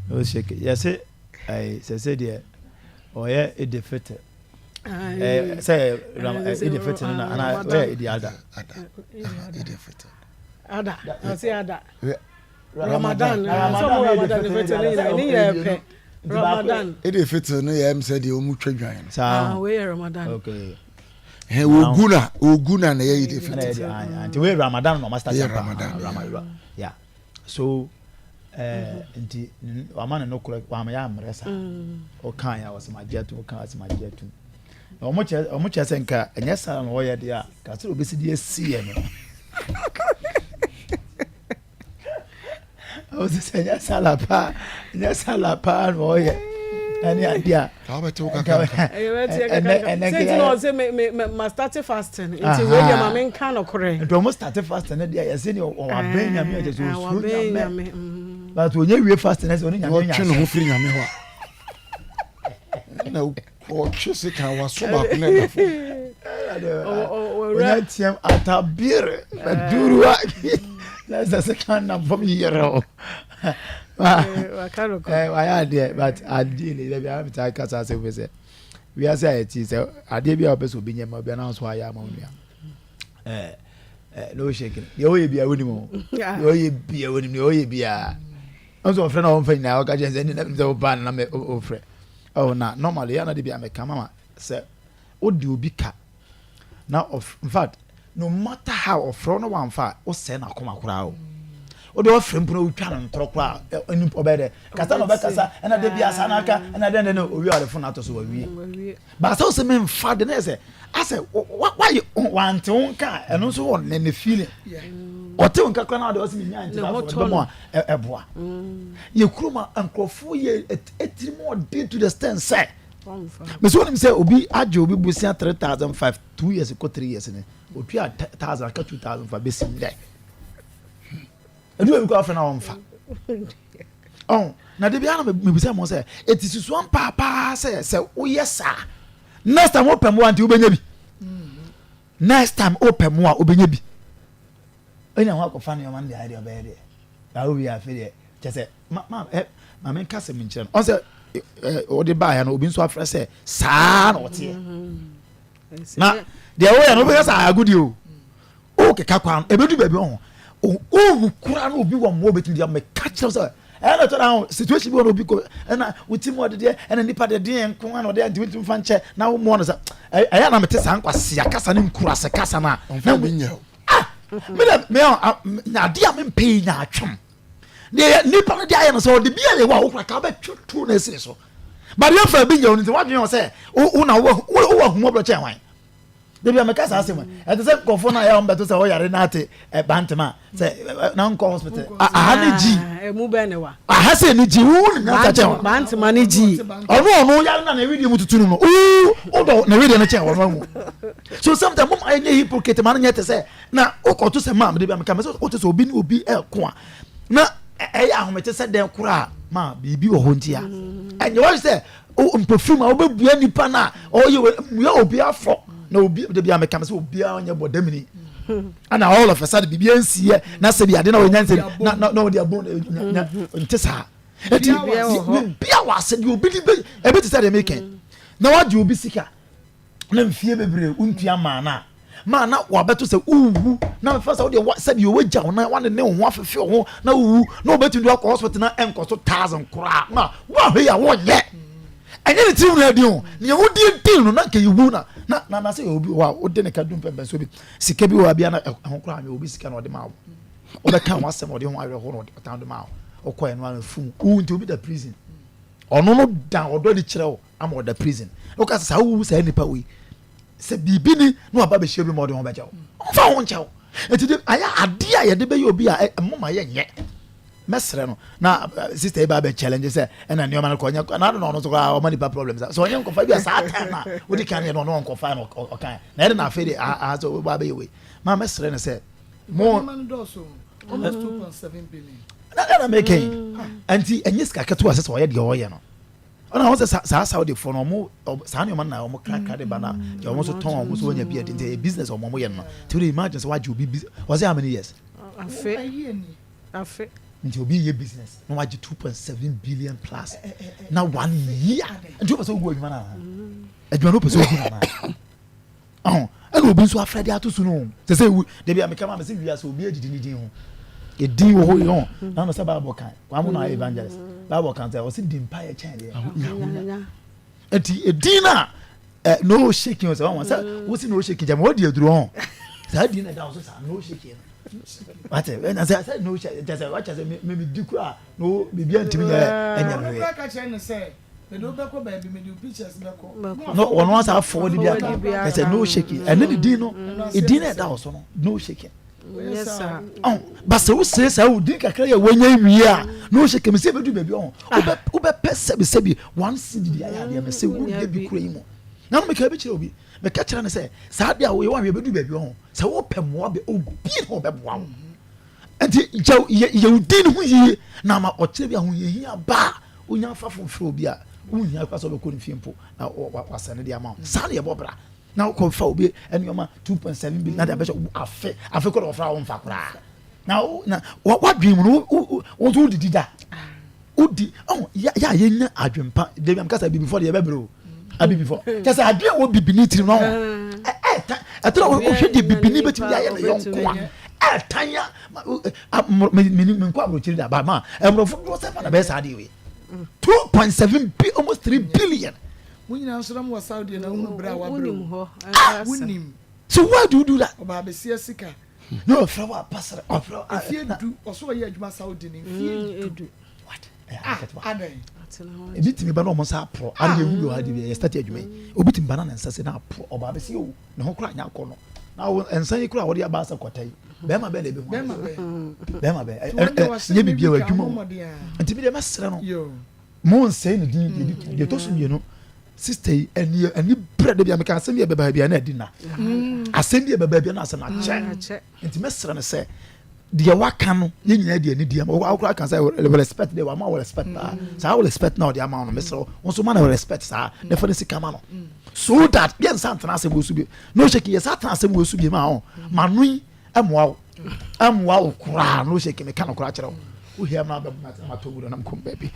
No shake. Yɛse ɛyi sɛsɛ deɛ ɔyɛ Eid Fitr. Ɛɛ sɛ Eid Fitr no na ana ɔyɛ Eid Adha. Ada. Eid Fitr. Ada. Ɔse ada. Ramadan. Ramadan Ramadan Fitr ne nyinaa ne nyinaa pɛ. Ramadan. Eid Fitr no yɛ ɛm sɛ deɛ wɔn twa dwan no. Saa. Ah, wei yɛ Ramadan. Okay. Hɛn ogu na ogu na na yɛ Eid Fitr. Nti wei Ramadan na ɔma start. Yɛ Ramadan. Ramadan. Yeah. So ɛɛ nti wama ne nokorɛ wama yɛ ammerɛ saa. Ɔka yɛ ɔsɛ ma gye atum, ɔka ɔsɛ ma gye atum. Na wɔn kyerɛ sɛ nka ɛnyɛ saa na ɔyɛ deɛ a ka sɛ obesi de esi yɛ no. Ɔsɛ sɛ ɛnyɛ sala paa, ɛnyɛ sala paa na ɔyɛ ɛne adeɛ a. Kaa bɛ te wo kakra. Ɛnɛ ɛnɛ sɛ nti na ɔsɛ me me ma start fasting nti wei deɛ ma me nka no korɛ. Nti ɔmo start fasting ne deɛ yɛsɛ ni ɔwɔ abɛn Nyame ɛkyɛ sɛ osuro Nyame. But onye wie fasting ɛsɛ ɔne Nyame nya. Ɔtwe ne ho firi Nyame hɔ a. Na ɔtwe sika waso baako na ɛda fam. Onye tiɛm atabir bɛduruwa na ɛsɛ sika nam fam yɛrɛ o. Wayɛ adeɛ, but adeɛ ne dɛbi a mita kasa asɛm bi sɛ wiase a yɛte sɛ adeɛ bi a wɔpɛ sɛ obi nyɛ ma obi anaa nso ayɛ ama wo nua ɛɛ ɛɛ no shaking. Deɛ ɔyɛ bia wonim o, deɛ ɔyɛ bia wonim, deɛ ɔyɛ bia nso ɔfrɛ na ɔmfa nyinaa ɔka kyerɛ sɛ ɛne sɛ ɔba na mɛ ɔfrɛ ɔwɔ na normally yɛn na de bi a mɛka mama sɛ ɔdi obi ka na ɔf in fact, no matter how ɔfrɛ no wamfa a ɔsɛe n'akoma koraa o, wode ɔfrɛ mpo na wotwa no ntorɔ koraa, ɛni ɔbɛyɛ dɛ kasa na ɔbɛkasa ɛna de bi asa n'aka ɛna dɛn dɛn na owie a ɔde phone ato so wawie. Baasa wo sɛ memfa de na yɛ sɛ asɛ wayɛ wante wo nka a, ɛno nso wɔ ne feeling ɔte wo nka koraa na ɔde ɔsɛ menya nti baafo ɔde mu a ɛboa yɛ kurom a nkurɔfoɔ yɛ etiri mu ɔden to the extent sɛ mesi wɔnim sɛ obi agye obi busia 3,500 2 years kɔ 3 years ne otua 1,000 aka 2,500 bɛsi ndɛ ɛdu baabi kɔ afɛ na ɔmfa ɔn na de bi ana mebisa mo sɛ eti susua mpaapaa sɛ woyɛ saa, next time wopɛ mmoa nti wobɛnya bi, next time wopɛ mmoa wobɛnya bi, ɛnya ho akɔfa nneɛma no deɛ ayɛ deɛ ɔbɛyɛ deɛ na wowie afe deɛ kyɛ sɛ ma ma ɛ maame nka sɛ menkyerɛ no ɔn sɛ ɛ ɔde baeɛ no obi nso afrɛ sɛ saa na ɔteɛ na deɛ woyɛ no wobɛka sɛ agodi o wokeka kwan ɛbɛdu baabi ɔho wohu kora no obi wɔ mmoa obɛtumi deɛ meka kyerɛ sɛ ɛna tɔ da ho situation bi wɔ no obi kɔ ɛna woti mu ɔde deɛ ɛna nipa deɛ deɛ nko ɛna ɔde nti wotumi fa nkyɛ na wo mmoa no sɛ ɛyɛ na mete saa nkwasea kasa ne nkurase kasa no a na bi nyɛ o. Ah, me dɛ me a adeɛ a mempɛ yi nya atwam deɛ nipa no de ayɛ no sɛ ɔde bi ayɛ wɔ a wokora ka wobɛtwe tu no asiri so, but yɛmfa bi nyɛ wo no nti woadwene wɔ sɛ wo na wowɔ ahumɔborɔ kyɛn hwan. Debi a meka saa asɛm ɛte sɛ nkɔfoɔ no a yɛ wɔn bɛto sɛ ɔyare na ate bantama a sɛ na nkɔ hospital aha ne gyi. Emu bɛn ne wa? Aha sɛ ne gyi wo ne nyansa kyɛn wɔn. Bantama ne gyi. Ɔno yare na ne wedeɛ mu tutu no wo wodɔ ne wedeɛ no kyɛn wɔn ahu. So sometimes mo ma yɛ nyɛ hypocrite ma no nyɛ te sɛ na wokɔto sɛ maa debi a meka mɛ sɛ wote sɛ obi ne obi ɛko a na ɛyɛ ahomete sɛ dɛn koraa ma biribi wɔ hɔ nti a ɛnyɛ wɔn sɛ mpɔfirim a wobɛbua nipa no a ɔyɛ mmua obi afɔ na obi de bi a meka sɛ obiara nyɛ bɔ damini ana all of a sudden biribi ansiɛ na sɛ bi ade na ɔnya nsɛm na ɔde abɔ nte saa. Eti biribi a wɔ ase deɛ obi de bɛ ebi te sɛ deɛ meka na wagye obi sika na mfie bebree ntua maa na maa na wabɛto sɛ uwu na mefa sɛ wodeɛ sɛdeɛ wɔagya wo na wane ne wo ho afefe wo ho na wowu na wobɛtumi de wakɔ hospital na ɛnkɔ so 1,000 koraa ma woahwɛ yi a wɔnyɛ ɛnyɛ ne tirim no adi o nea wodie din no na nka yɛwu na sɛ yɛ obi wɔ a wode ne ka dum pɛmpɛn so bi sika bi wɔ a bia na ɛho koraa nyɛ obi sika na ɔde ma wo wobɛka ho asɛm ɔde ho awerɛho na ɔtan de ma wo wokɔɛ no ana fum wowu nti obi da prison ɔno no da ɔdɔ de kyerɛ wo ama ɔda prison woka sɛ saa wowu saa nipa wei sɛ biribi ni na waba bɛhyia bi ma ɔde ho bɛkyɛ wo ɔmfa ho nkyɛ wo. Nti de ayɛ adeɛ a yɛde bɛyɛ obi a ɛmoma yɛnyɛ mɛsrɛ no na sister yi ba bɛ challenge sɛ ɛna nneɛma no kɔ ɔnyɛ na ado na ɔno nso koraa ɔma nipa problem sa sɛ ɔnyɛ nkɔfa bi a saa time a wodi kan yɛ no ɔno ɔnkɔfa no ɔkan na ɛde na afei de aha sɛ ɔba bɛyɛ wei maa mɛsrɛ no sɛ mo Nneɛma no dɔɔso, almost 2.7 billion. Na ɛna mɛka yi nti ɛnyɛ sika ketewa sɛ ɔyɛ deɛ ɔyɛ no ɔna wɔn sɛ saa Saudi foɔ no ɔmo saa nneɛma na ɔmo krakra de ba na deɛ ɔmo nso tɔn ɔmo nso wɔnya bi adi nti ɛyɛ business ɔmo yɛ no nti wɔde imagine sɛ wagye obi business wɔsɛ how many years. Afe. Ayi ni. Afe. Nti obi yɛ business na wagye 2.7 billion plus na one year. Nti wopɛ sɛ wogu adwuma no anaa? Adwuma no, wopɛ sɛ wogu no anaa? Ɔho ɛna obi nso afrɛ de ato so no sɛ ewu dabi a meka ma me sɛ wiase obi adidi ne din ho, ɛdin wɔ hɔ yi hɔ na no sɛ Bible kan kwamo na ayɛ evangelist. Bible kan sɛ ɔsɛ di mpa yɛ kyɛn deɛ. Nti ɛdin no a no shaking sɛ wɔn sɛ wosi no shaking gyama wɔdi aduro hɔ saa din na ɛda wo so saa no shaking no wate. Ɛna sɛ no shaking kyɛ sɛ wakyɛ sɛ me di kura no biribi antumi nyɛ ɛnyɛ me. Hwee. Ɔno ka kyerɛ no sɛ mede wo bɛkɔ baabi, mede wo pictures bɛkɔ. No, ɔno asa afɔwɔ de bi aka kyɛ sɛ no shaking. Ɛne ne din no, ɛdin na ɛda wo so no shaking. Ɔn basa wo sere saa wo din kakra yɛ wɔnya wie a no shaking. Mɛ sɛ ebedu baabi ɔn wobɛpɛ sɛbi sɛbi 1 cedi de ayɛ adeɛ mɛ sɛ wonyɛ bi kura yi mu na no meka bi kyerɛ obi, meka kyerɛ no sɛ saa adeɛ a woyɛ wɔn ahwɛ bɛdu baabi ɔn sɛ wopɛ mmoa bɛ obi na ɔbɛboa wo. Nti yɛ yɛ wo din ho yie na ama ɔkyerɛ bi ahohiahia ba a wonya afa fo mfrɛ obi a wohia kora sɛ wobɛkɔ ne fie mpo na wasɛne de ama wo. Saa ne yɛbɔ bra na wokɔfa obi nneɔma 2.7 billion na de abɛhyɛ afe afe kɔ de wɔfra wo mfa koraa na na wadwen mu no, wo nso wodidi da wodi ɔn yɛ a yɛnya adwempa debi am kasa bibifɔ de yɛbɛbrɛ o. Abibifɔ kyɛ sɛ adwene wɔ bibini tirim no ɛɛtan ɛtɛrɛ wohwɛ deɛ bibini bɛtumi de ayɛ ne yɔnko a ɛɛtan ya menkɔ aburokyiri da ba ma ɛmorɔfo dodoɔ sɛ fa na bɛyɛ saa deɛ wei 2.7 bi, almost 3 billion. Mo nyinaa nso na mo wɔ Saudi na wohu berɛ a wabrɛ o, wonim. So why do you do that? Ɔbaa bɛsia sika. Na ɔfrɛ wo apasere ɔfrɛ wo. Mfie 10 ɔso ɔyɛ adwuma Saudi ne mfie 10. What? Adan. Ebi tumi ba na ɔmo nsa aporɔ ade yɛ hu bi wɔ ha de bi yɛ start adwuma yi, obi tumi ba na ne nsa se na aporɔ. Ɔbaa bɛsi o ne ho kora anya akɔ no na wo nsa yi kora a wɔde aba asɛ kɔta yi, bɛrima bɛn na ebi ho? Bɛrima bɛn? Bɛrima bɛn ɛ ɛ nye bibi wɔ adwuma mu? Nti bi deɛ mɛsrɛ no, mo nsɛn ne din deɛ di kan. Deɛ ɛtɔ so mmienu, sister yi ɛni brɛ de bi a meka asɛm bi a ɛbɛba bi a na ɛdi na asɛm bi a ɛbɛba bi a na asɛm akyɛ. Nti mɛsrɛ no sɛ deɛ waka no yɛn nyinaa deɛ ni deɛ wakora ka sɛ respect deɛ wama wɔ respect paa. Saa wɔ respect na ɔde ama no, mesrɛ wo nso ma no respect saa na fa no sika ma no so that yɛn nsa ntena asɛm wɔ so bi na ɔhyɛ ki yɛ sa tena asɛm wɔ so bi ma ho ma no yi ɛmoa wo, ɛmoa wo koraa na ɔhyɛ ki meka no koraa kyerɛ wo wohia mu na abɛbo na matɔ wura na mkɔm baabi.